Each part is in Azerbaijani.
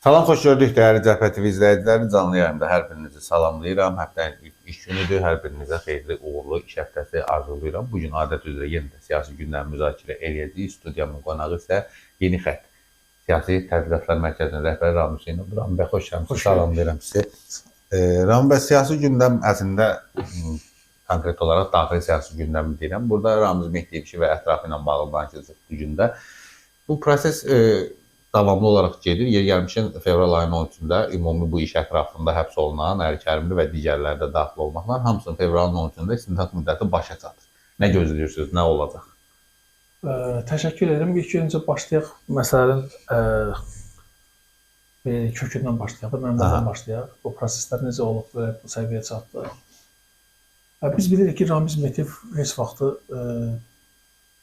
Salam, xoş gördük dəyərli Cəbhə TV izləyiciləri. Canlı yayımda hər birinizi salamlayıram. Həftənin ilk iş günüdür. Hər birinizə xeyirli, uğurlu iş həftəsi arzulayıram. Bu gün adət üzrə yenə də siyasi gündəmi müzakirə eləyəcəyik. Studiyamın qonağı isə Yeni Xətt Siyasi Tədqiqatlar Mərkəzinin rəhbəri Ramin Hüseynovdur. Ramin bəy, xoş gəlmisiniz. Salamlayıram sizi. Ramin bəy, siyasi gündəm əslində konkret olaraq daxili siyasi gündəmi deyirəm. Burada Ramiz Mehdiyev işi və ətrafı ilə bağlı danışacağıq bu gündə. Bu proses davamlı olaraq gedir. Yer gəlmişən fevral ayının 13-də ümumi bu iş ətrafında həbs olunan Əli Kərimli və digərləri də daxil olmaqla hamısının fevralın 13-də istintaq müddəti başa çatır. Nə gözləyirsiniz, nə olacaq? Təşəkkür edirəm. İlk öncə başlayaq məsələnin kökündən başlayaq, mənbədən başlayaq. Bu proseslər necə olub və bu səviyyəyə çatdı. Biz bilirik ki, Ramiz Mehdiyev heç vaxtı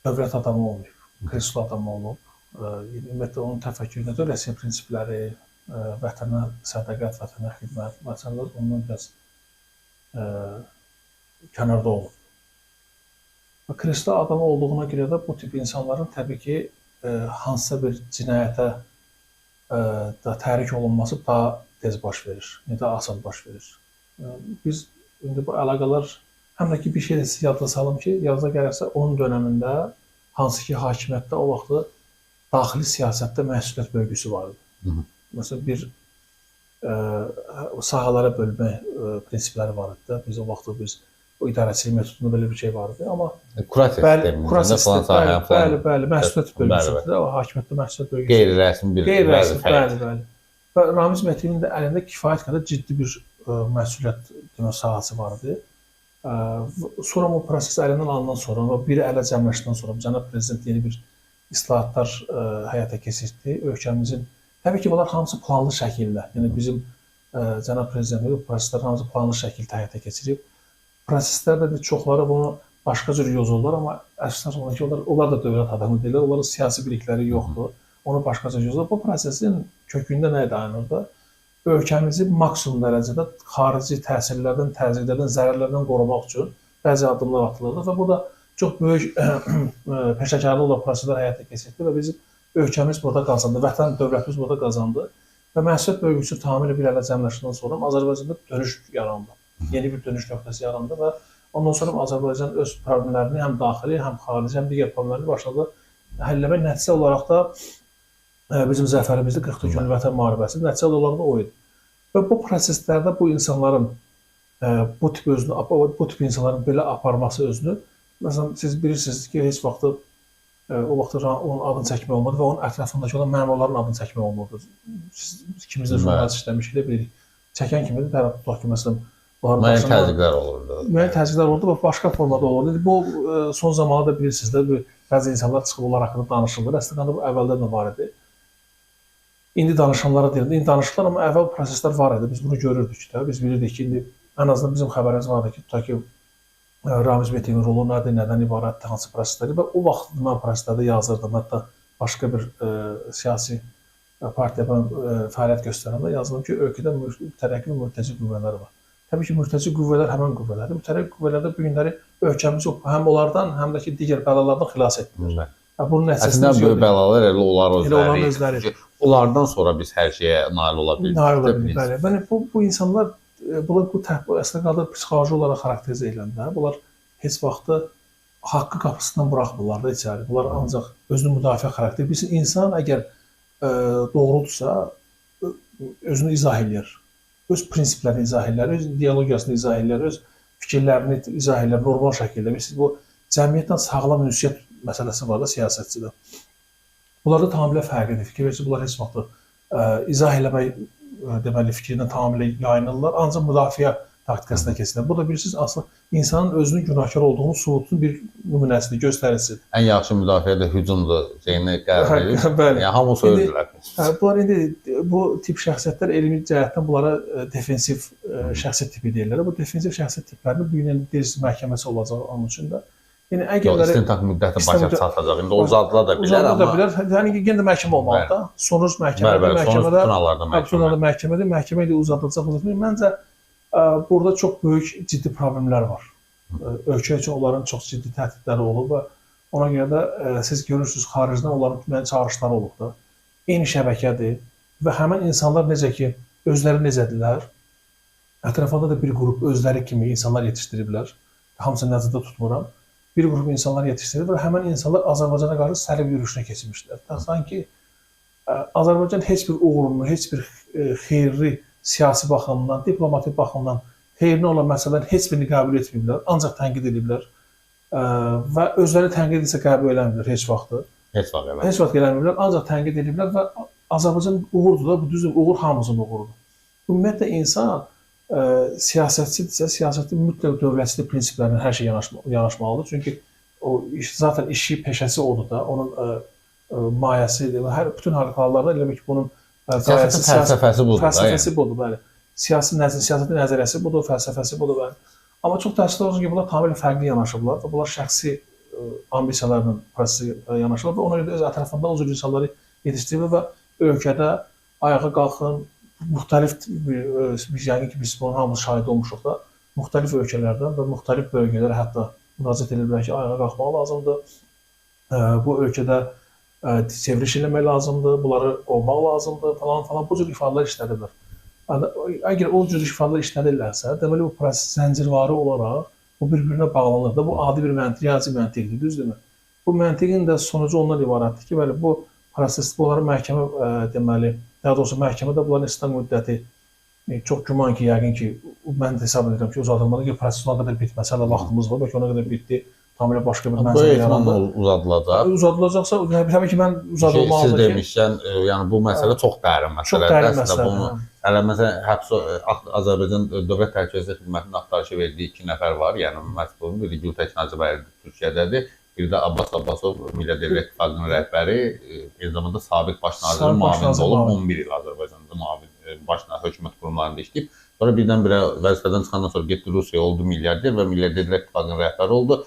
dövlət adamı olmayıb, kreslo adamı olub. Ümumiyyətlə, onun təfəkküründə də Rusiya prinsipləri, vətənə sədaqət, vətənə xidmət məsələlər ondan biraz kənarda olub. Kreslo adamı olduğuna görə də bu tip insanların təbii ki, hansısa bir cinayətə da təhrik olunması daha tez baş verir, daha asan baş verir. Biz indi bu əlaqələr, həm də ki, bir şey də siz yadda salım ki, yadınıza gəlirsə, onun dönəmində hansı ki, hakimiyyətdə o vaxtı daxili siyasətdə məsuliyyət bölgüsü var idi. Məsələn, bir sahələrə bölmə prinsipləri var idi. Biz o vaxtı biz o idarəçilik metodunda belə bir şey var idi. Amma kurasiya sistemi, bəli, bəli, məsuliyyət bölgüsüdür. O hakimiyyətdə məsuliyyət bölgüsü. Qeyri-rəsmi bir qeyri-rəsmi, bəli, bəli. Və Ramiz Mehdiyevin də əlində kifayət qədər ciddi bir məsuliyyət demək sahəsi var idi. Sonra o proses əlindən alından sonra və biri ələ cəmləşdikdən sonra cənab prezident yeni bir islahatlar həyata keçirdi ölkəmizin. Təbii ki, bunlar hamısı planlı şəkildə. Yəni bizim cənab prezidentimiz bu proseslər hamısı planlı şəkildə həyata keçirib. Proseslərdə də çoxları bunu başqa cür yozurlar, amma əsas olaraq ki, onlar da dövlət adamı deyirlər, onların siyasi bilikləri yoxdur. Onu başqa cür yozurlar. Bu prosesin kökündə nə dayanırdı? Ölkəmizi maksimum dərəcədə xarici təsirlərdən, təzyiqlərdən, zərərlərdən qorumaq üçün bəzi addımlar atılırdı və bu da çox böyük peşəkarlıqla proseslər həyata keçirdi və bizim ölkəmiz burada qazandı, vətən dövlətimiz burada qazandı və məsuliyyət bölgüsü tamamilə bir ələ cəmləşdikdən sonra Azərbaycanda dönüş yarandı. Yeni bir dönüş nöqtəsi yarandı və ondan sonra Azərbaycan öz problemlərini həm daxili, həm xarici, həm digər problemlərini başladı həll eləmək. Nəticə olaraq da bizim zəfərimizdə 44 günlük vətən müharibəsi, nəticə olaraq da o idi. Və bu proseslərdə bu insanların bu tip özünü, bu tip insanların belə aparması özünü, məsələn, siz bilirsiniz ki, heç vaxtı o vaxtı onun adını çəkmək olmadı və onun ətrafındakı olan məmurların adını çəkmək olmadı. Siz ikimiz də jurnalist işləmişik də bilirik. Çəkən kimi də tərəf tutaq ki, məsələn, müəyyən təzyiqlər olurdu. Müəyyən təzyiqlər olurdu və başqa formada olurdu. Bu son zamanlarda bilirsiniz də, bəzi insanlar çıxıb onlar haqqında danışırlar. Əslində bu əvvəldən də var idi. İndi danışanlara deyirəm, indi danışırlar, amma əvvəl proseslər var idi. Biz bunu görürdük də. Biz bilirdik ki, indi ən azından bizim xəbərimiz vardı ki, tutaq ki, Ramiz Mehdiyevin rolu nədir, nədən ibarətdir, hansı prosesləri və o vaxt mən proseslərdə yazırdım. Hətta başqa bir siyasi partiya mən fəaliyyət göstərəndə yazdım ki, ölkədə mütərəqqi və mürtəci qüvvələr var. Təbii ki, mürtəci qüvvələr həmən qüvvələrdir. Mütərəqqi qüvvələr də bu günləri ölkəmizi həm onlardan, həm də ki, digər bəlalardan xilas etdilər. Bunun nəticəsində əslində böyük bəlalar elə onlar özləri. Onlardan sonra biz hər şeyə nail ola bildik. Nail ola bildik, bəli. Yəni bu insanlar bunlar bu əslində qalır psixoloji olaraq xarakterizə ediləndə, bunlar heç vaxtı haqqı qapısından buraxmırlar da içəri. Bunlar ancaq özünü müdafiə xarakteri. Bilirsin, insan əgər doğrudursa, özünü izah eləyir. Öz prinsiplərini izah eləyir, öz ideologiyasını izah eləyir, öz fikirlərini izah eləyir normal şəkildə. Bilirsiniz, bu cəmiyyətlə sağlam ünsiyyət məsələsi var da siyasətçidə. Bunlar da tamamilə fərqlidir. Fikir verirsiniz, bunlar heç vaxtı izah eləmək deməli, fikrindən tamamilə yayınırlar, ancaq müdafiə taktikasına keçirlər. Bu da bilirsiniz, aslında insanın özünün günahkar olduğunu sübutun bir nümunəsidir, göstəricisidir. Ən yaxşı müdafiə də hücumdur, şeyini qərar edir. Bəli. Yəni, hamısı öldürlər. Bunlar indi, bu tip şəxsiyyətlər elmi cəhətdən bunlara defensiv şəxsiyyət tipi deyirlər. Bu defensiv şəxsiyyət tiplərini bu gün deyirsiniz, məhkəməsi olacaq onun üçün də. Yəni, əgərləri... İstintaq müddəti başa çatacaq. İndi uzadıla da bilər, amma... Uzadıla da bilər. Yəni, yenə də məhkəmə olmalıdır da. Sonuc məhkəmədir. Bəli, sonuc bütün hallarda məhkəmədir. Məhkəmə ilə uzadılacaq, uzadılacaq. Məncə, burada çox böyük, ciddi problemlər var. Ölkə üçün onların çox ciddi təhdidləri olub və ona görə də siz görürsünüz, xaricdən onların müəyyən çağırışları olub da. Eyni şəbəkədir. Və həmin insanlar necə ki, özləri necədirlər, ətrafında da bir qrup özləri kimi insanlar yetişdiriblər. Hamısını nəzərdə tutmuram. Bir qrup insanlar yetişdirib və həmin insanlar Azərbaycana qarşı səlib yürüşünə keçmişlər. Sanki Azərbaycan heç bir uğurunu, heç bir xeyirli siyasi baxımdan, diplomatik baxımdan xeyrinə olan məsələlərin heç birini qəbul etməyiblər, ancaq tənqid ediblər və özləri tənqid isə qəbul eləmirlər heç vaxtı. Heç vaxt eləmirlər. Heç vaxt eləmirlər, ancaq tənqid ediblər və Azərbaycan uğurdur da, bu düzdür, uğur hamımızın uğurudur. Ümumiyyətlə, insan siyasətçidirsə, siyasətin mütləq dövlətçilik prinsiplərinə hər şey yanaşmalıdır. Çünki o iş, zaten işi, peşəsi odur da, onun mayəsidir. Hər, bütün hallarda elə bil ki, bunun siyasətin fəlsəfəsi budur. Fəlsəfəsi budur, bəli. Siyasətin nəzəriyyəsi budur, fəlsəfəsi budur, bəli. Amma çox təəssüflər olsun ki, bunlar tamamilə fərqli yanaşıblar və bunlar şəxsi ambisiyalarla prosesə yanaşırlar və ona görə öz ətrafında o cür insanları yetişdirirlər və ölkədə ayağa qalxın, müxtəlif, yəqin ki, biz bunun hamımız şahid olmuşuq da, müxtəlif ölkələrdən və müxtəlif bölgələrə hətta müraciət edirlər ki, ayağa qalxmaq lazımdır, bu ölkədə çevriliş eləmək lazımdır, bunları qovmaq lazımdır, falan falan, bu cür ifadələr işlədirlər. Əgər o cür ifadələr işlədirlərsə, deməli bu proses zəncirvari olaraq bu bir-birinə bağlanır da, bu adi bir məntiq, riyazi məntiqdir, düzdürmü? Bu məntiqin də sonucu ondan ibarətdir ki, bəli, bu proses, bunların məhkəmə, deməli, daha doğrusu məhkəmədə bunların istinaq müddəti çox güman ki, yəqin ki, mən hesab edirəm ki, uzadılmalı ki, proses ona qədər bitməsə, hələ vaxtımız var, bəlkə ona qədər bitdi, tamamilə başqa bir mənzərə yarandı. Uzadılacaq. Uzadılacaqsa, təbii ki, mən uzadılmalıdır ki... Siz demişkən, yəni bu məsələ çox dərin məsələdir. Çox dərin məsələdir. Hələ məsələn, həbs Azərbaycan Dövlət Təhlükəsizlik Xidmətinin axtarışı verdiyi 2 nəfər var. Yəni məhz bunun biri Gültəkin Hacıbəyev Türkiyədədir, biri də Abbas Abbasov Milli Dövlət İttifaqının rəhbəri, eyni zamanda sabiq baş nazirin müavini olub, 11 il Azərbaycanda müavin baş nazir hökumət qurumlarında işləyib. Sonra birdən-birə vəzifədən çıxandan sonra getdi Rusiyaya, oldu milyarder və Milli Dövlət İttifaqının rəhbəri oldu.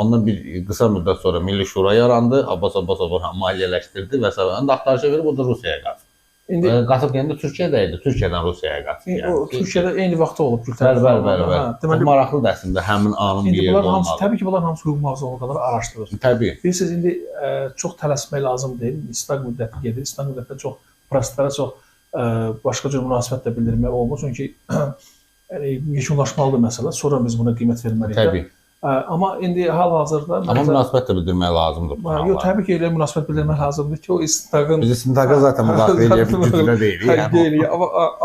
Ondan bir qısa müddət sonra Milli Şura yarandı, Abbas Abbasov onu maliyyələşdirdi və s. Onu da axtarışa verib, o da Rusiyaya qaçdı. İndi qaçıb gedəndə Türkiyədə idi, Türkiyədən Rusiyaya qaçdı. Yəni, o Türkiyədə eyni vaxtda olub. Bəli, bəli, bəli. Deməli, maraqlıdır əslində həmin anın bir yerdə olmalı. Təbii ki, bunların hamısı hüquq mühafizə orqanları araşdırır. Təbii. Bilirsiniz, indi çox tələsmək lazım deyil. İstinaq müddəti gedir. İstinaq müddətdə çox proseslərə çox başqa cür münasibət də bildirmək olmur. Çünki yəni, yekunlaşmalıdır məsələ. Sonra biz buna qiymət verməliyik. Təbii. Amma indi hal-hazırda... Amma münasibət də bildirmək lazımdır. Yox, təbii ki, elə münasibət bildirmək lazımdır ki, o istinaqın... Biz istintaqa zaten müdaxilə eləyə bir gücünə deyilik. Deyilik,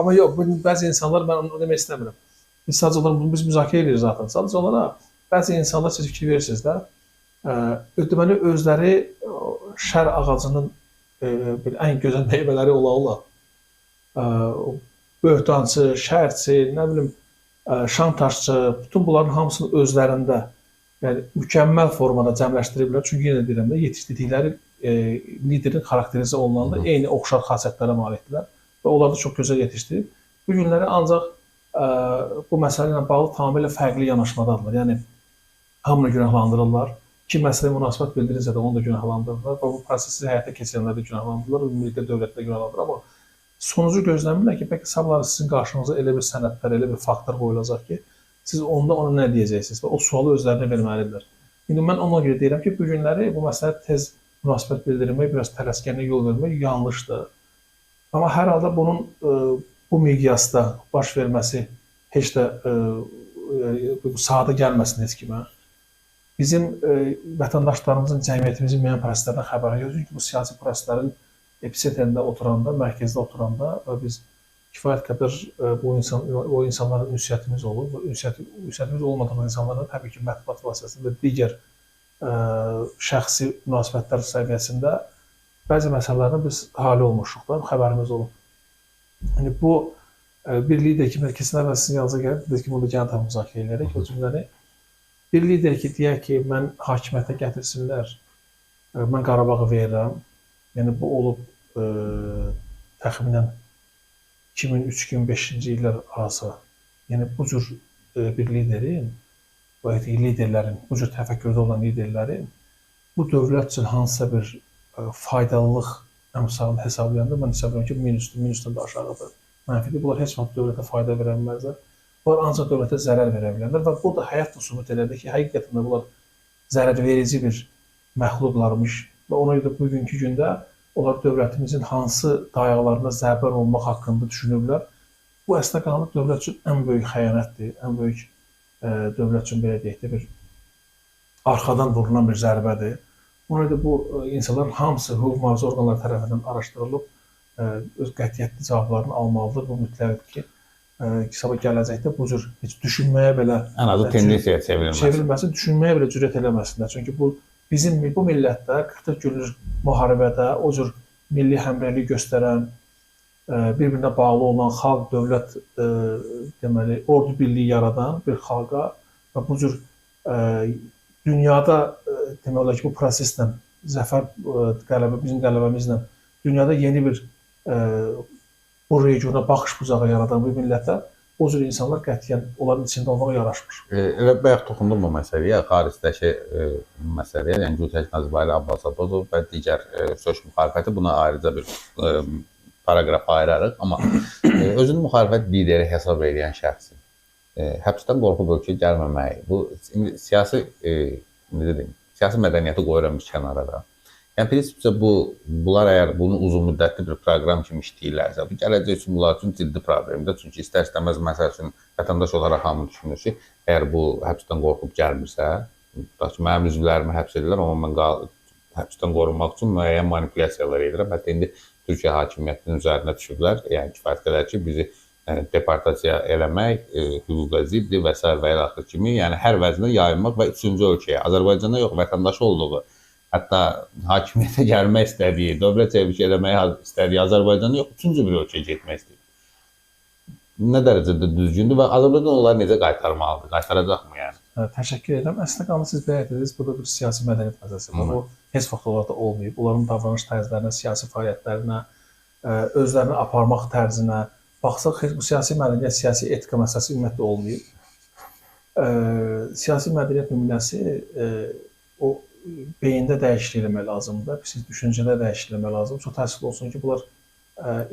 amma yox, bəzi insanlar, mən onu demək istəmirəm. Biz sadəcə olaraq, bunu biz müzakirə edirik zaten. Sadəcə olaraq, bəzi insanlar siz fikir verirsiniz də, deməli, özləri şər ağacının ən gözəl meyvələri ola-ola, böhtançı, şərçi, nə bilim, şantajçı, bütün bunların hamısını özlərində, yəni mükəmməl formada cəmləşdiriblər. Çünki yenə deyirəm də, yetişdirdikləri liderin xarakterizə olunanda eyni oxşar xasiyyətlərə malikdirlər və onlar da çox gözəl yetişdirib. Bu günləri ancaq bu məsələ ilə bağlı tamamilə fərqli yanaşmadadırlar. Yəni, hamını günahlandırırlar. Kim məsələyə münasibət bildirirsə də onu da günahlandırırlar və bu prosesi həyata keçirənləri də günahlandırırlar, ümumilikdə dövləti də günahlandırırlar. Amma sonucu gözləmirlər ki, bəlkə sabahları sizin qarşınıza elə bir sənədlər, elə bir faktlar qoyulacaq ki, siz onda ona nə deyəcəksiniz və o sualı özlərinə verməlidirlər. İndi mən ona görə deyirəm ki, bu günləri bu məsələ tez münasibət bildirmək, biraz tələskənliyə yol vermək yanlışdır. Amma hər halda bunun bu miqyasda baş verməsi heç də sadə gəlməsin heç kimə. Bizim vətəndaşlarımızın, cəmiyyətimizin müəyyən proseslərdən xəbəri yoxdur. Çünki bu siyasi proseslərin episentrində oturanda, mərkəzdə oturanda və biz kifayət qədər bu o insanların ünsiyyətimiz olur və ünsiyyətimiz olmadığı insanlarla təbii ki, mətbuat vasitəsində və digər şəxsi münasibətlər səviyyəsində bəzi məsələlərdən biz hali olmuşuq da, xəbərimiz olub. Yəni, bu bir lider ki, keçən əvvəl sizin yanınıza gəlib, dedik ki, bunu da gəlin tam müzakirə edərək o cümləni. Bir lider ki, deyək ki, mən hakimiyyətə gətirsinlər, mən Qarabağı verirəm. Yəni, bu olub təxminən 2003-2005-ci illər arası. Yəni, bu cür bir liderin, liderlərin, bu cür təfəkkürdə olan liderlərin bu dövlət üçün hansısa bir faydalılıq əmsalını hesablayanda mən hesab edirəm ki, minusdur, minusdan da aşağıdır, mənfidir. Bunlar heç vaxt dövlətə fayda verə bilməzlər. Bunlar ancaq dövlətə zərər verə bilərlər və bu da həyat da sübut elədi ki, həqiqətən də bunlar zərər verici bir məxluqlarmış və ona görə bugünkü gündə Onlar dövlətimizin hansı dayaqlarına zərbə olmaq haqqında düşünüblər. Bu əslində qalanda dövlət üçün ən böyük xəyanətdir, ən böyük dövlət üçün belə deyək də bir arxadan vurulan bir zərbədir. Ona görə də bu insanların hamısı hüquq mühafizə orqanları tərəfindən araşdırılıb, öz qətiyyətli cavablarını almalıdır. Bu mütləqdir ki, sabah gələcəkdə bu cür heç düşünməyə belə ən azı tendensiyaya çevrilməsin, düşünməyə belə cürət eləməsinlər. Çünki bu bizim bu millətdə 44 günlük müharibədə o cür milli həmrəylik göstərən, bir-birinə bağlı olan xalq, dövlət, deməli, ordu birliyi yaradan bir xalqa və bu cür dünyada demək olar ki, bu proseslə, zəfər, qələbə, bizim qələbəmizlə dünyada yeni bir bu regiona baxış bucağı yaradan bir millətə o cür insanlar qətiyyən onların içində olmağa yaraşmır. Elə bayaq toxundum bu məsələyə, xaricdəki məsələyə, yəni Gültəkin Hacıbaylı, Abbas Abbasov və digər söz müxalifəti buna ayrıca bir paragraf ayırarıq. Amma özünü müxalifət lideri hesab edən şəxsin həbsdən qorxub ölkəyə gəlməməyi, bu siyasi, necə deyim, siyasi mədəniyyəti qoyuram bir kənara da. Yəni, prinsipcə bunlar əgər bunu uzun müddətli bir proqram kimi işləyirlərsə, bu gələcək üçün bunlar üçün ciddi problemdir. Çünki istər-istəməz, məsəl üçün, vətəndaş olaraq hamı düşünür ki, əgər bu həbsdən qorxub gəlmirsə, tutaq ki, mənim üzvlərimi həbs edirlər, amma mən həbsdən qorunmaq üçün müəyyən manipulyasiyalar edirəm. Hətta indi Türkiyə hakimiyyətinin üzərinə düşüblər, yəni kifayət qədər ki, bizi deportasiya eləmək, hüquqa ziddir və s. və ilaxır kimi, yəni hər vəznə yayılmaq və üçüncü ölkəyə, Azərbaycana yox, vətəndaşı olduğu, hətta hakimiyyətə gəlmək istədiyi, dövlət çevrişi eləməyi istədiyi Azərbaycana yox, üçüncü bir ölkəyə getmək istəyir. Nə dərəcədə düzgündür və Azərbaycan onları necə qaytarmalıdır, qaytaracaqmı yəni? Təşəkkür edirəm. Əslində qalın, siz bayaq dediniz, burada bir siyasi mədəniyyət məsələsi var. O heç vaxt onlarda olmayıb. Onların davranış tərzlərinə, siyasi fəaliyyətlərinə, özlərini aparmaq tərzinə baxsaq, bu siyasi mədəniyyət, siyasi etika məsələsi ümumiyyətlə olmayıb. Siyasi mədəniyyət nümunəsi o beyində dəyişiklik eləmək lazımdır, pis düşüncədə dəyişiklik eləmək lazımdır. Çox təəssüf olsun ki, bunlar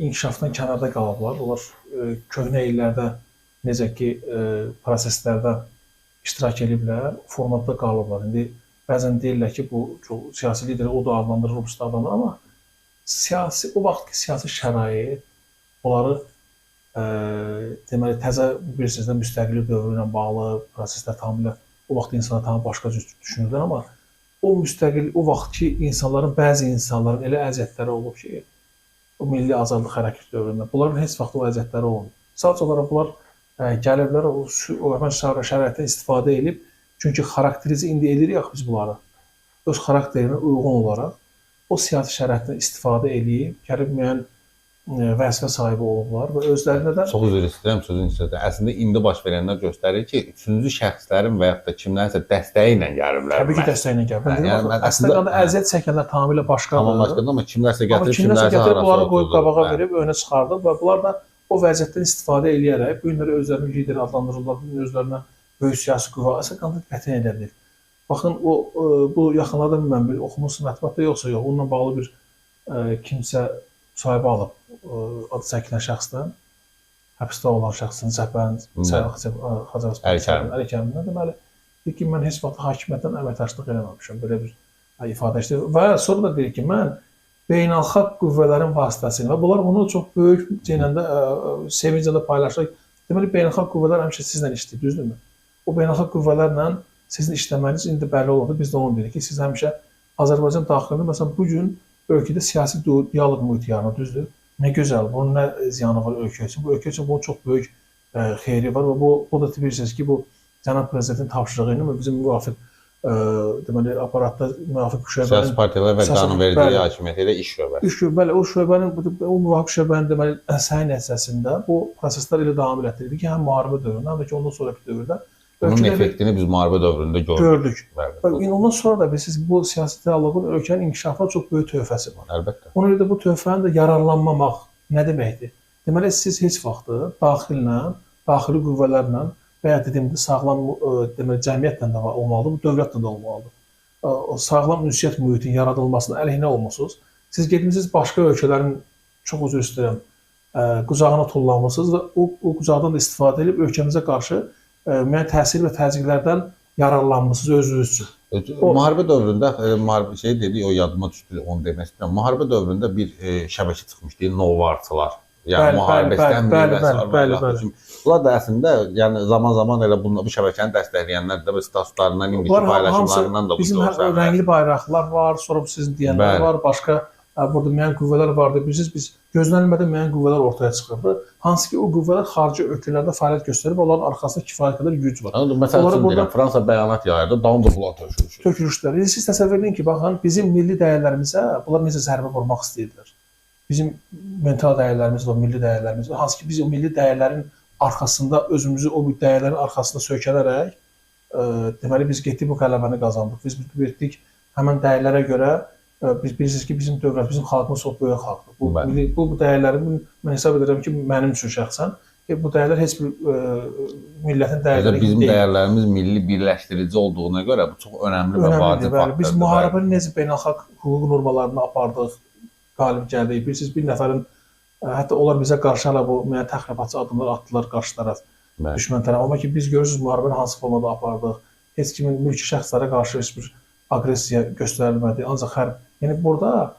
inkişafdan kənarda qalıblar. Onlar köhnə illərdə necə ki proseslərdə iştirak ediblər, formatda qalıblar. İndi bəzən deyirlər ki, bu çox siyasi lideri o da adlandırır, o da adlandırır, amma siyasi, o vaxtki siyasi şərait onları deməli təzə bilirsiniz də müstəqillik dövrü ilə bağlı proseslər tamamilə o vaxt insanlar tamamilə başqa cür düşünürdülər, amma o müstəqil, o vaxtki insanların, bəzi insanların elə əziyyətləri olub ki, o milli azadlıq hərəkatı dövründə bunların heç vaxt o əziyyətləri olmayıb. Sadəcə olaraq bunlar gəliblər, o həmən şəraitdən istifadə edib, çünki xarakterizə indi edirik axı biz bunları. Öz xarakterinə uyğun olaraq o siyasi şəraitdən istifadə edib, gəlib müəyyən vəzifə sahibi olublar və özlərində də... Çox üzr istəyirəm sözün içində. Əslində, indi baş verənlər göstərir ki, üçüncü şəxslərin və yaxud da kimlərsə dəstəyi ilə gəliblər. Təbii ki, dəstəyi ilə gəliblər. Yəni, əslində, əziyyət çəkənlər tamamilə başqadır. Tamam başqadır, amma kimlərsə gətirib, kimlərsə gətirib, bunları qoyub qabağa verib, önə çıxardıb və bunlar da o vəziyyətdən istifadə eləyərək, bu günləri özlərini lider adlandırırlar, bu gün özlərinə böyük siyasi qüvvə, əslində qətiyyən elə deyil. Baxın, bu yaxınlarda bilməm, bir oxumuşsun mətbuatda yoxsa yox, onunla bağlı bir kimsə müsahibə alıb adı çəkilən şəxsdən, həbsdə olan şəxsin Cəbbərin Əli Kərimdən, deməli, deyir ki, mən heç vaxt hakimiyyətdən əməkdaşlıq eləməmişəm, belə bir ifadə işləyir. Və sonra da deyir ki, mən beynəlxalq qüvvələrin vasitəsilə və bunlar bunu çox böyük ceynəndə, sevinclə də paylaşır. Deməli, beynəlxalq qüvvələr həmişə sizlə işləyir, düzdürmü? O beynəlxalq qüvvələrlə sizin işləməyiniz indi bəlli oldu. Biz də onu deyirik ki, siz həmişə Azərbaycan daxilində, məsələn, bu gün ölkədə siyasi dialoq mühiti yaranır, düzdür? Nə gözəl, bunun nə ziyanı var ölkə üçün? Bu ölkə üçün bunun çox böyük xeyri var və bu da bilirsiniz ki, bu cənab prezidentin tapşırığı ilə və bizim müvafiq deməli, aparatda müvafiq şöbənin... Siyasi partiyalar və qanunvericiliyi hakimiyyəti ilə iş şöbəsi. İş şöbəsi, bəli, o şöbənin, o müvafiq şöbənin deməli, səyi nəticəsində bu proseslər elə davam elətdirildi ki, həm müharibə dövründə, həm də ki, ondan sonraki dövrdə. Bunun effektini biz müharibə dövründə gördük. Və ondan sonra da bilirsiniz, bu siyasi dialoqun ölkənin inkişafına çox böyük töhfəsi var. Əlbəttə. Ona görə də bu töhfənin də yararlanmamaq nə deməkdir? Deməli, siz heç vaxtı daxillə, daxili qüvvələrlə və ya dediyimdə sağlam deməli, cəmiyyətlə də olmalıdır, bu dövlətlə də olmalıdır. O sağlam ünsiyyət mühitinin yaradılmasına əleyhinə olmusunuz. Siz getmisiniz başqa ölkələrin, çox üzr istəyirəm, qucağına tullanmısınız və o qucaqdan da istifadə edib ölkəmizə qarşı müəyyən təsir və təzyiqlərdən yararlanmısınız özünüz üçün. Müharibə dövründə müharibə şey dedik, o yadıma düşdü, onu demək istəyirəm. Müharibə dövründə bir şəbəkə çıxmışdı, Novarçılar. Yəni müharibə istəmir. Bunlar da əslində, yəni zaman-zaman elə bu şəbəkəni dəstəkləyənlər də bu statuslarından, indiki paylaşımlarından da bu bizim rəngli bayraqlar var, sonra bu sizin deyənlər var, başqa burada müəyyən qüvvələr vardı. Bilirsiniz, biz gözlənilmədən müəyyən qüvvələr ortaya çıxırdı. Hansı ki, o qüvvələr xarici ölkələrdə fəaliyyət göstərib, onların arxasında kifayət qədər güc var. Məsəl üçün deyirəm, Fransa bəyanat yayırdı, dalınca bunlar tökülüşür. Tökülüşdülər. Siz təsəvvür edin ki, baxın, bizim milli dəyərlərimizə bunlar necə zərbə vurmaq istəyirdilər. Bizim mental dəyərlərimiz var, milli dəyərlərimiz var. Hansı ki, biz o milli dəyərlərin arxasında, özümüzü o dəyərlərin arxasında söykənərək, deməli, biz getdik bu qələbəni qazandıq. Biz getdik həmən dəyərlərə görə. Biz bilirsiniz ki, bizim dövlət, bizim xalqımız çox böyük xalqdır. Bu dəyərləri mən hesab edirəm ki, mənim üçün şəxsən ki, bu dəyərlər heç bir millətin dəyərləri deyil. Bizim dəyərlərimiz milli birləşdirici olduğuna görə bu çox önəmli və vacib faktordur. Biz müharibəni necə beynəlxalq hüquq normalarını apardıq, qalib gəldik. Bilirsiniz, bir nəfərin, hətta onlar bizə qarşı hələ bu müəyyən təxribatçı addımlar atdılar qarşı tərəf, düşmən tərəf. Amma ki, biz görürsünüz, müharibəni hansı formada apardıq. Heç kimin mülki şəxslərə qarşı heç bir aqressiya göstərilmədi. Ancaq hərb. Yəni burada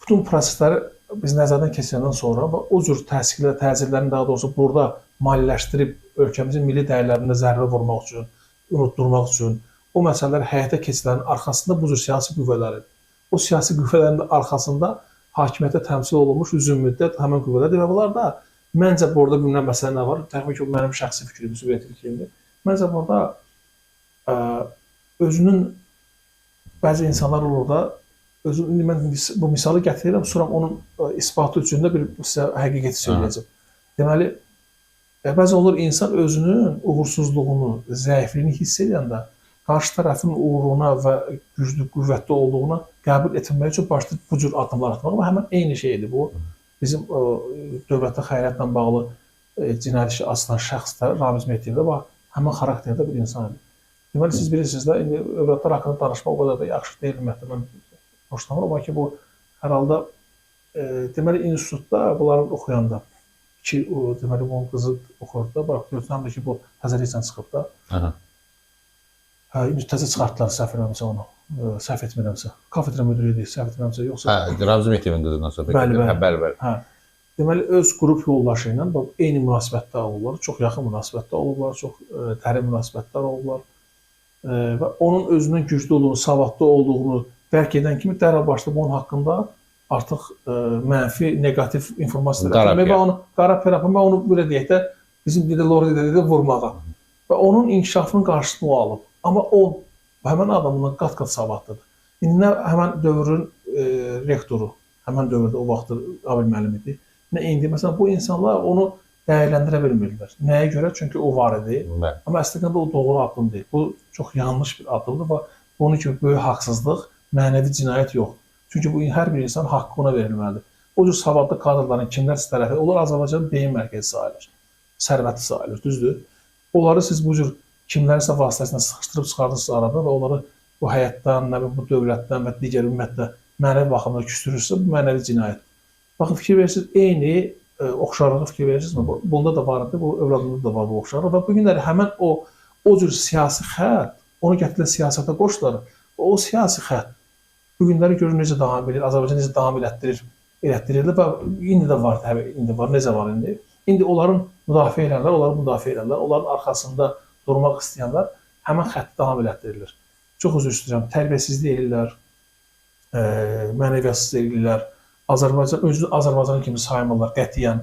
bütün prosesləri biz nəzərdən keçirəndən sonra və o cür təzyiqlər, təsirlərini daha doğrusu burada maliyyələşdirib ölkəmizin milli dəyərlərində zərbə vurmaq üçün, unutdurmaq üçün o məsələlər həyata keçirilərin arxasında bu cür siyasi qüvvələrin, o siyasi qüvvələrin də arxasında hakimiyyətə təmsil olunmuş uzun müddət həmin qüvvələrdir və bunlar da məncə burada bilməm məsələ nə var? Təbii ki, mənim şəxsi fikrim, subyektiv fikrimdir. Məncə burada özünün bəzi insanlar olur da, özüm, mən bu misalı gətirirəm, sonra onun isbatı üçün də bir sizə həqiqəti söyləyəcəm. Deməli, bəzi olur insan özünün uğursuzluğunu, zəifliyini hiss edəndə qarşı tərəfin uğuruna və güclü, qüvvətli olduğuna qəbul etmək üçün başlayır bu cür addımlar atmaq. Amma həmən eyni şeydir bu. Bizim dövlətə xəyanətlə bağlı cinayət işi açılan şəxs də Ramiz Mehdiyev də bax, həmən xarakterdə bir insan idi. Deməli, siz bilirsiniz də, indi övladlar haqqında danışmaq o qədər də yaxşı deyil, ümumiyyətlə, mən xoşlamıram, amma ki, bu hər halda, deməli, institutda bunların oxuyanda, ki, deməli, bunun qızı oxuyurdu da, bax, görürsən də ki, bu təzəliklə çıxıb da. Hə, indi təzə çıxartdılar, səhv etmirəmsə onu, səhv etmirəmsə, kafedra müdiri idi, səhv etmirəmsə, yoxsa... Hə, Ramiz Mehdiyevin qızından söhbət edir, hə, bəli, bəli. Hə, deməli, öz qrup yoldaşı ilə eyni münasibətdə olurlar, çox yaxın münasibətdə olurlar, çox dərin münasibətlər olurlar. Və onun özünün güclü olduğunu, savadlı olduğunu dərk edən kimi dərhal başlayıb onun haqqında artıq mənfi, neqativ informasiyalar etmək və onu qara PR aparmaq, onu belə deyək də, bizim dildə Lordi dedi vurmağa. Və onun inkişafının qarşısını o alıb. Amma o, həmən adam bundan qat-qat savadlıdır. İndi nə həmən dövrün rektoru, həmən dövrdə o vaxtı Abil müəllim idi, nə indi. Məsələn, bu insanlar onu dəyərləndirə bilmirdilər. Nəyə görə? Çünki o var idi. Amma əslində o doğru addım deyil. Bu çox yanlış bir addımdır və bunun kimi böyük haqsızlıq, mənəvi cinayət yoxdur. Çünki bu hər bir insan haqqı ona verilməlidir. O cür savadlı kadrların kimlərsə tərəfi, onlar Azərbaycanın beyin mərkəzi sayılır, sərvəti sayılır, düzdür? Onları siz bu cür kimlərsə vasitəsilə sıxışdırıb çıxardırsınız arada və onları bu həyatdan, nə bilim, bu dövlətdən və digər ümumiyyətlə mənəvi baxımdan küstürürsünüz, bu mənəvi cinayətdir. Baxın, fikir verirsiniz, eyni oxşarlığı fikir verirsinizmi? Bunda da var idi, bu övladında da var bu oxşarlıq və bu günləri həmən o cür siyasi xətt, onu gətirilən siyasətə qoşdular. O siyasi xətt bu günləri görür necə davam edir, Azərbaycan necə davam elətdirir və indi də var, təbii, indi var, necə var indi? İndi onların müdafiə edənlər, onları müdafiə edənlər, onların arxasında durmaq istəyənlər həmən xətti davam elətdirilir. Çox üzr istəyirəm, tərbiyəsizlik eləyirlər, mənəviyyətsiz eləyirlər. Azərbaycan, özünü Azərbaycan kimi saymırlar qətiyyən.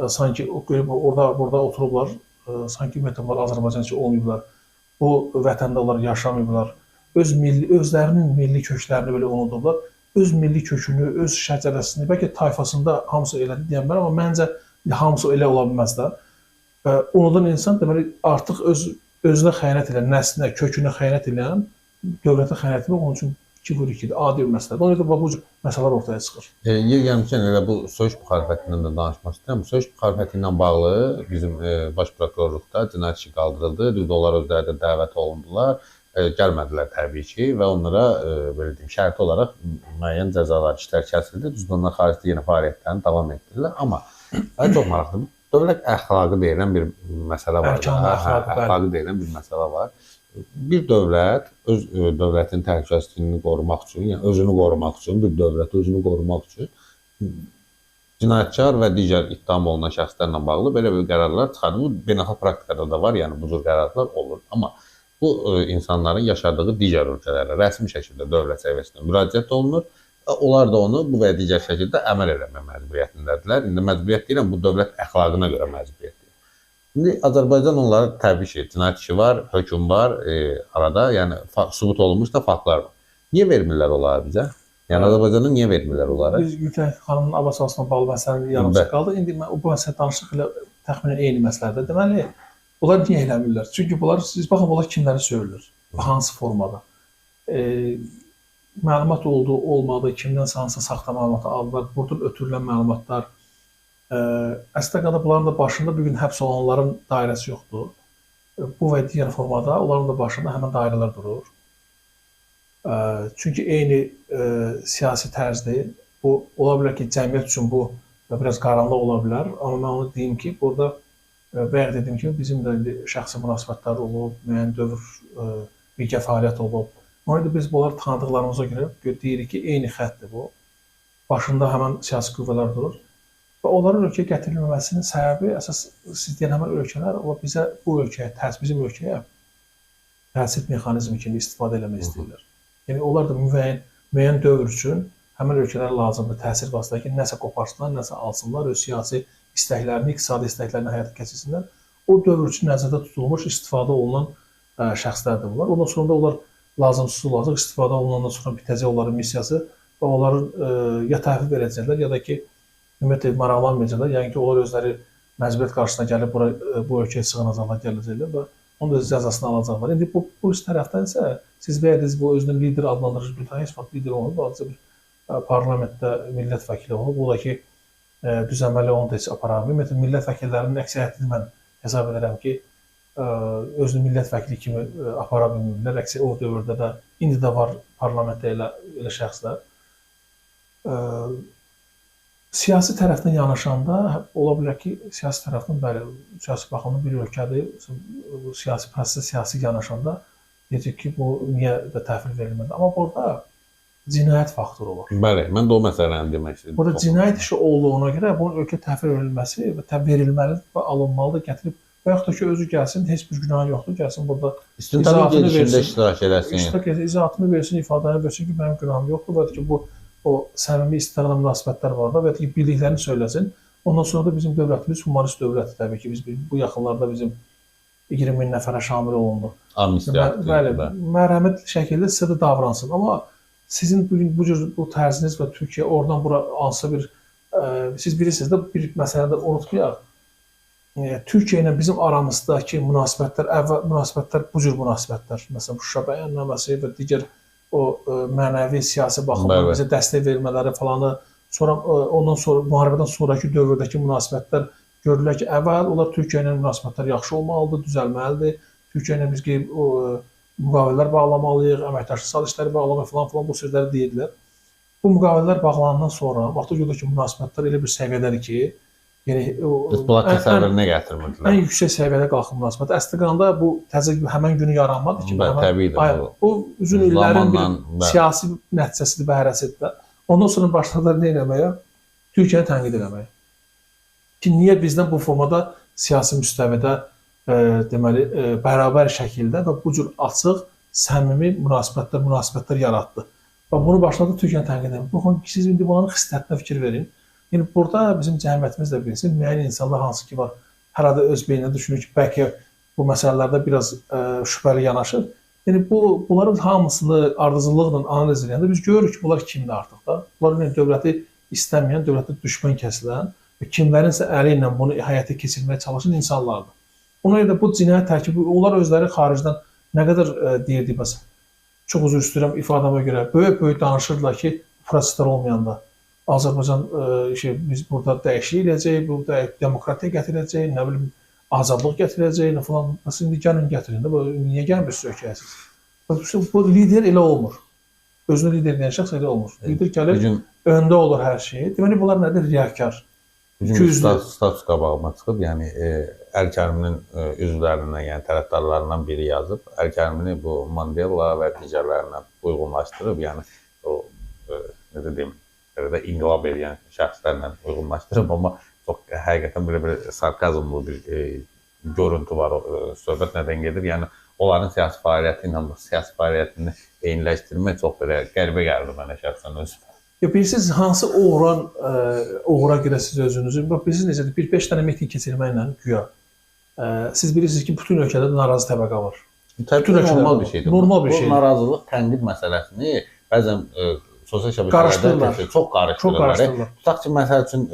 Sanki orada, burada oturublar, sanki ümumiyyətlə bunlar Azərbaycançı olmayıblar. Bu vətəndə onlar yaşamayıblar. Özlərinin milli köklərini belə unudublar. Öz milli kökünü, öz şəcərəsini, bəlkə tayfasında hamısı elədir deyəm mən, amma məncə hamısı elə ola bilməz də. Unudan insan deməli artıq özünə xəyanət edən, nəslinə, kökünə xəyanət edən, dövlətə xəyanət etmək onun üçün 2 vur 2-dir, adi bir məsələdir. Ona görə də bu cür məsələlər ortaya çıxır. Yer gəlmişkən elə bu söyüş müxalifətindən də danışmaq istəyirəm. Söyüş müxalifəti ilə bağlı bizim baş prokurorluqda cinayət işi qaldırıldı. Düzdür, onlar özləri də dəvət olundular. Gəlmədilər təbii ki və onlara belə deyim, şərti olaraq müəyyən cəzalar, işlər kəsildi. Düzdür, onlar xaricdə yenə fəaliyyətlərini davam etdirirlər. Amma çox maraqlıdır. Dövlət əxlaqı deyilən bir məsələ var. Əxlaqı deyilən bir məsələ var. Bir dövlət öz dövlətin təhlükəsizliyini qorumaq üçün, yəni özünü qorumaq üçün, bir dövlət özünü qorumaq üçün cinayətkar və digər ittiham olunan şəxslərlə bağlı belə bir qərarlar çıxarır. Bu beynəlxalq praktikada da var, yəni bu cür qərarlar olur. Amma bu insanların yaşadığı digər ölkələrə rəsmi şəkildə dövlət səviyyəsində müraciət olunur. Onlar da onu bu və ya digər şəkildə əməl eləmə məcburiyyətindədirlər. İndi məcburiyyət deyirəm, bu dövlət əxlaqına görə məcburiyyətdir. İndi Azərbaycan onlara təbii ki, cinayət işi var, hökm var arada, yəni sübut olunmuş da faktlar var. Niyə vermirlər onlara bizə? Yəni Azərbaycana niyə vermirlər onlara? Biz Gültən xanımın Abbas Ağasına bağlı məsələnin yarımçıq qaldı. İndi mən bu məsələ danışıq ilə təxminən eyni məsələdir. Deməli, bunlar niyə eləmirlər? Çünki bunlar, siz baxın, bunlar kimləri söyülür? Hansı formada? Məlumat oldu, olmadı, kimdənsə hansısa saxta məlumatı aldılar, buradan ötürülən məlumatlar. Əslində qalır, bunların da başında bugün həbs olanların dairəsi yoxdur. Bu və digər formada onların da başında həmin dairələr durur. Çünki eyni siyasi tərzdir. Bu, ola bilər ki, cəmiyyət üçün bu biraz qaranlıq ola bilər. Amma mən onu deyim ki, burada bayaq dediyim kimi bizim də indi şəxsi münasibətlər olub, müəyyən dövr birgə fəaliyyət olub. Ona görə biz bunları tanıdıqlarımıza görə deyirik ki, eyni xəttdir bu. Başında həmin siyasi qüvvələr durur. Və onların ölkəyə gətirilməməsinin səbəbi əsas siz deyən həmin ölkələr bizə bu ölkəyə, bizim ölkəyə təsir mexanizmi kimi istifadə eləmək istəyirlər. Yəni onlar da müəyyən dövr üçün həmin ölkələrə lazımdır təsir vasitələri ki, nəsə qoparsınlar, nəsə alsınlar, öz siyasi istəklərini, iqtisadi istəklərini həyata keçirsinlər. O dövr üçün nəzərdə tutulmuş, istifadə olunan şəxslərdir bunlar. Ondan sonra da onlar lazımsız olacaq, istifadə olunandan sonra bitəcək onların missiyası və onların ya təhvil verəcəklər, ya da ki, ümumiyyətlə maraqlanmayacaqlar. Yəni ki, onlar özləri məcburiyyət qarşısına gəlib bu ölkəyə sığınacaqlar, gələcəklər və onun da cəzasını alacaqlar. İndi bu tərəfdən isə siz bəyədiniz, bu özünü lider adlandırır, Gültən heç vaxt lider olmayıb, adicə bir parlamentdə millət vəkili olub. O da ki, düz əməli onu da heç apara bilmir. Ümumiyyətlə, millət vəkillərinin əksəriyyətini mən hesab edirəm ki, özünü millət vəkili kimi apara bilmirlər. Əksər o dövrdə də, indi də var parlamentdə elə şəxslər. Siyasi tərəfdən yanaşanda, ola bilər ki, siyasi tərəfdən, bəli, siyasi baxımdan bir ölkədir, bu siyasi prosesə siyasi yanaşanda deyəcək ki, bu niyə də təhvil verilmədi. Amma burada cinayət faktoru var. Bəli, mən də o məsələni demək istəyirəm. Burada cinayət işi olduğuna görə bunun ölkə təhvil verilməsi və verilməlidir və alınmalıdır, gətirib və yaxud da ki, özü gəlsin, heç bir günahı yoxdur, gəlsin burada izahatını versin, iştirak eləsin, iştirak etsin, izahatını versin, ifadəni versin ki, mənim günahım yoxdur və ki, bu o səmimi istərlə münasibətlər var da və ki, bildiklərini söyləsin. Ondan sonra da bizim dövlətimiz humanist dövlətdir təbii ki, biz bu yaxınlarda bizim 20 min nəfərə şamil olundu. Amnistiya. Bəli, mərhəmətli şəkildə sizə də davransın. Amma sizin bugün bu cür bu tərziniz və Türkiyə oradan bura hansısa bir, siz bilirsiniz də bir məsələni də unutmayaq. Türkiyə ilə bizim aramızdakı münasibətlər, əvvəl münasibətlər bu cür münasibətlər. Məsələn, Şuşa bəyannaməsi və digər o mənəvi, siyasi baxımdan bizə dəstək vermələri falanı, sonra ondan sonra müharibədən sonrakı dövrdəki münasibətlər gördülər ki, əvvəl onlar Türkiyə ilə münasibətlər yaxşı olmalıdır, düzəlməlidir. Türkiyə ilə biz müqavilələr bağlamalıyıq, əməkdaşlıq sazişləri bağlamalıyıq falan filan bu sözləri deyirdilər. Bu müqavilələr bağlanandan sonra vaxta gördük ki, münasibətlər elə bir səviyyədədir ki, yəni bunlar təsəvvürünə gətirmirdilər. Ən yüksək səviyyədə qalxıb münasibət. Əslində bu təzə həmən günü yaranmadı ki, təbiidir. Bu uzun illərin bir siyasi nəticəsidir, bəhrəsidir də. Ondan sonra başladılar nə eləməyə? Türkiyəni tənqid eləməyə. Ki, niyə bizdən bu formada siyasi müstəvidə deməli bərabər şəkildə və bu cür açıq, səmimi münasibətlər yaratdı. Və bunu başladı Türkiyəni tənqid eləməyə. Baxın, siz indi bunların xislətinə fikir verin. Yəni, burada bizim cəmiyyətimiz də bilsin, müəyyən insanlar hansı ki var, hər halda öz beyninə düşünür ki, bəlkə bu məsələlərdə biraz şübhəli yanaşır. Yəni, bunların hamısını ardıcıllıqla analiz edəndə biz görürük ki, bunlar kimdir artıq da. Bunlar yəni, dövləti istəməyən, dövlətə düşmən kəsilən və kimlərinsə əli ilə bunu həyata keçirməyə çalışan insanlardır. Ona görə də bu cinayət tərkibi, onlar özləri xaricdən nə qədər deyirdi, bəs çox üzr istəyirəm ifadəmə görə, böyük-böyük danışırdılar ki, proseslər olmayanda. Azərbaycan biz burada dəyişiklik eləyəcək, burada demokratiya gətirəcək, nə bilim, azadlıq gətirəcək, nə falan. Bəs indi gəlin gətirin də, niyə gəlmirsiniz ölkəyə siz? Bu lider elə olmur. Özünü lider deyən şəxs elə olmur. Lider gəlir, öndə olur hər şey. Deməli, bunlar nədir? Riyakar. Bugün status qabağıma çıxıb, yəni Əli Kərimlinin üzvlərindən, yəni tərəfdarlarından biri yazıb, Əli Kərimlini bu Mandela və digərlərinə uyğunlaşdırıb, yəni o necə deyim, belə də inqilab eləyən şəxslərlə uyğunlaşdırıb, amma çox həqiqətən belə bir sarkazmlı bir görüntü var, söhbət nədən gedir? Yəni onların siyasi fəaliyyəti ilə bu siyasi fəaliyyətini eyniləşdirmək çox belə qəribə gəldi mənə şəxsən özümə. Ya bilirsiniz, hansı uğura girəsiniz özünüzü? Bax, bilirsiniz necədir? Bir 5 dənə mitinq keçirməklə güya. Siz bilirsiniz ki, bütün ölkədə narazı təbəqə var. Təbii normal bir şeydir. Normal bir şeydir. Bu narazılıq, tənqid məsələsini bəzən sosial şəbəkələrdə çox qarışdırırlar. Tutaq ki, məsəl üçün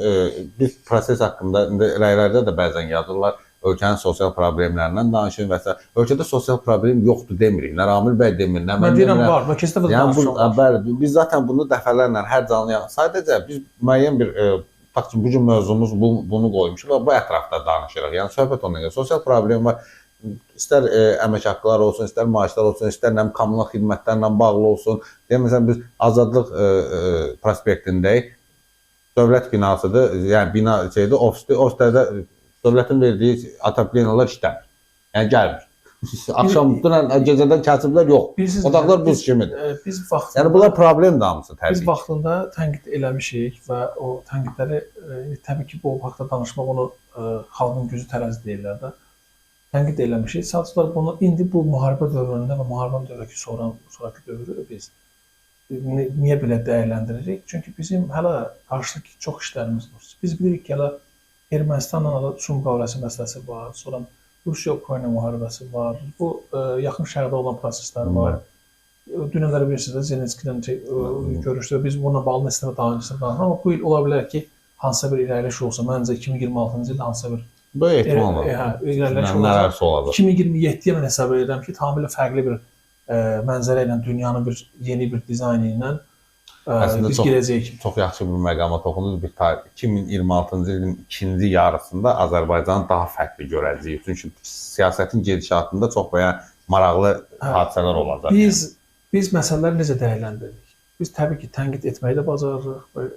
biz proses haqqında indi rəylərdə də bəzən yazırlar, ölkənin sosial problemlərindən danışır və s. Ölkədə sosial problem yoxdur demirik. Nə Ramil bəy demir, nə mən demirəm. Var, mən kesin də danışıram. Bəli, biz zaten bunu dəfələrlə hər canlı, sadəcə biz müəyyən bir tutaq ki, bu gün mövzumuz bunu qoymuşuq və bu ətrafda danışırıq. Yəni söhbət ona görə. Sosial problem var. İstər əmək haqqları olsun, istər maaşlar olsun, istər nə kommunal xidmətlərlə bağlı olsun. Deyək, məsələn, biz Azadlıq prospektindəyik. Dövlət binasıdır, yəni bina şeydir, ofisdir. Ofisdə də dövlətin verdiyi atoplenlər işləmir. Yəni gəlmir. Axşam dünən gecədən kəsiblər, yox. Otaqlar buz kimidir. Yəni bunlar problem hamısı təbii. Biz vaxtında tənqid eləmişik və o tənqidləri təbii ki, bu haqda danışmaq onu xalqın gözü tərəzi deyirlər də. Tənqid eləmişik. Sadəcə bunu indi bu müharibə dövründə və müharibənin dövrü sonraki dövrü biz niyə belə dəyərləndiririk? Çünki bizim hələ qarşıdakı çox işlərimiz var. Biz bilirik ki, hələ Ermənistanla su müqaviləsi məsələsi var, sonra Rusiya-Ukrayna müharibəsi var, bu yaxın şərqdə olan proseslər var. Dünənləri bilirsiniz də Zelenski ilə görüşdü, biz bununla bağlı neçə dəfə danışdıq, amma bu il ola bilər ki, hansısa bir irəliləş olsa, məncə 2026-cı ildə hansısa bir böyük ehtimal var. İrəliləş olacaq. 2027-yə mən hesab edirəm ki, tamamilə fərqli bir mənzərə ilə, dünyanın bir yeni bir dizaynı ilə əslində çox, çox yaxşı bir məqama toxundunuz. Bir tarix 2026-cı ilin ikinci yarısında Azərbaycanı daha fərqli görəcəyik. Çünki siyasətin gedişatında çox belə maraqlı hadisələr olacaq. Biz məsələləri necə dəyərləndiririk? Biz təbii ki, tənqid etməyi də bacarırıq.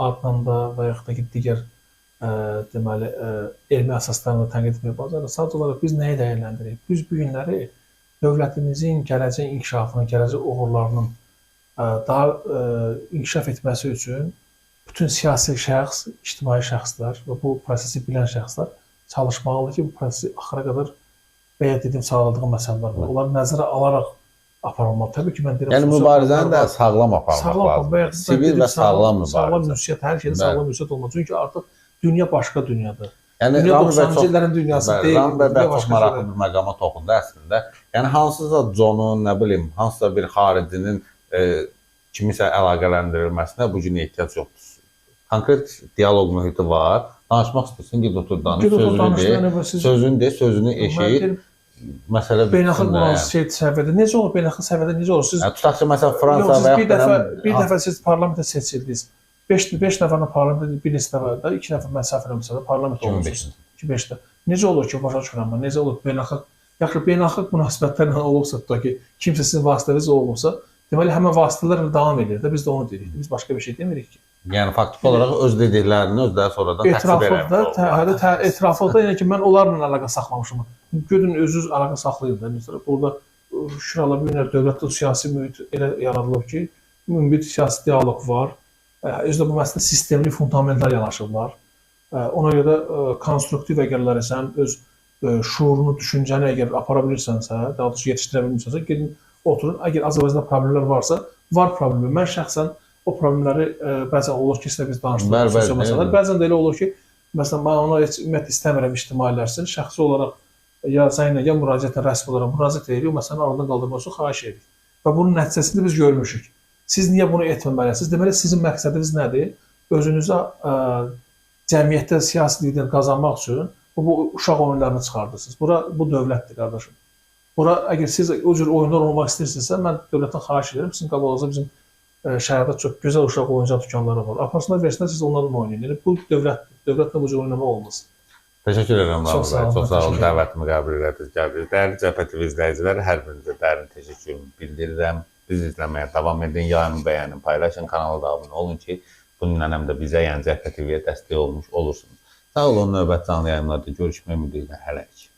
Adla da və yaxud da ki, digər deməli, elmi əsaslarla tənqid etməyi bacarırıq. Sadəcə olaraq biz nəyi dəyərləndiririk? Biz bu günləri dövlətimizin gələcək inkişafını, gələcək uğurlarının daha inkişaf etməsi üçün bütün siyasi şəxs, ictimai şəxslər və bu prosesi bilən şəxslər çalışmalıdır ki, bu prosesi axıra qədər bəyə dediyim, sağladığım məsələlər var. Onları nəzərə alaraq aparılmalı. Təbii ki, mən deyirəm... Yəni, mübarizəni də sağlam aparmaq lazımdır. Sivil və sağlam mübarizə. Sağlam ünsiyyət, hər şeydə sağlam ünsiyyət olmalı. Çünki artıq dünya başqa dünyadır. Yəni, dünya 90-cı illərin dünyası deyil. Ramil bəy çox maraqlı bir məqama toxundu əslində. Yəni, hansısa Conun, nə bilim, hansısa bir xaricinin kimisə əlaqələndirilməsinə bu gün ehtiyac yoxdur. Konkret dialoq mühiti var. Danışmaq istəyirsən, ged otur danış, sözünü de, sözünü eşit. Məsələ beynəlxalq münasibət səviyyədə necə olur? Beynəlxalq səviyyədə necə olur? Siz tutaq ki, məsələn Fransa və yaxud bir dəfə siz parlamentə seçildiniz. 5 nəfərlə parlamentə bir neçə dəfə də 2 nəfər mən səhv eləmirəmsə də parlamentdə olmusunuz. 2005-də. Necə olur ki, başa düşmürəm mən. Necə olur beynəlxalq? Yaxşı, beynəlxalq münasibətlərlə olubsa, tutaq ki, kimsə sizin vasitəniz olubsa, deməli həmin vasitələrlə davam edir də, biz də onu deyirik. Biz başqa bir şey demirik ki. Yəni faktiki olaraq öz dediklərini özləri sonradan təsdiq eləmiş olurlar. Etraflıqda, yəni ki, mən onlarla əlaqə saxlamışım. Gödün özünüz əlaqə saxlayın da. Məsələn, burada şükür Allah bu günlər dövlətdə siyasi mühit elə yaradılıb ki, ümumi bir siyasi dialoq var. Özü də bu məsələ sistemli, fundamental yanaşıblar. Ona görə də konstruktiv əgər sən öz şuurunu, düşüncəni əgər apara bilirsənsə, daha doğrusu yetişdirə bilmirsənsə, gedin oturun. Əgər Azərbaycanda problemlər varsa, var problemlər. Mən şəxsən o problemləri bəzən olur ki, sizlə biz danışdıq, sosial məsələlər. Bəzən də elə olur ki, məsələn, mən ona heç ümumiyyətlə istəmirəm ictimailəşsin. Şəxsi olaraq ya zənglə, ya müraciətlə rəsmi olaraq müraciət edirik, o məsələni aradan qaldırmaq üçün xahiş edirik. Və bunun nəticəsində biz görmüşük. Siz niyə bunu etməməlisiniz? Deməli, sizin məqsədiniz nədir? Özünüzə cəmiyyətdə siyasi lider qazanmaq üçün bu uşaq oyunlarını çıxardırsınız. Bura, bu dövlətdir, qardaşım. Bura, əgər siz o cür oyunlar olmaq istəyirsinizsə, mən dövlətdən xahiş edirəm. Sizin qabağınızda bizim şəhərdə çox gözəl uşaq oyuncaq dükanları var. Aparsınlar, versinlər, siz onlarla oynayın. Yəni, bu dövlətdir. Dövlətlə bu cür oynamaq olmaz. Təşəkkür edirəm, Ramil bəy. Çox sağ olun, dəvətimi qəbul elədiniz, gəldiniz. Dəyərli Cəbhə TV izləyiciləri, hər birinizə dərin təşəkkürümü bildirirəm. Bizi izləməyə davam edin, yayımı bəyənin, paylaşın, kanala da abunə olun ki, Bununla həm də bizə, yəni Cəbhə TV-yə dəstək olmuş olursunuz. Sağ olun, növbəti canlı yayımlarda görüşmək ümidi ilə hələlik.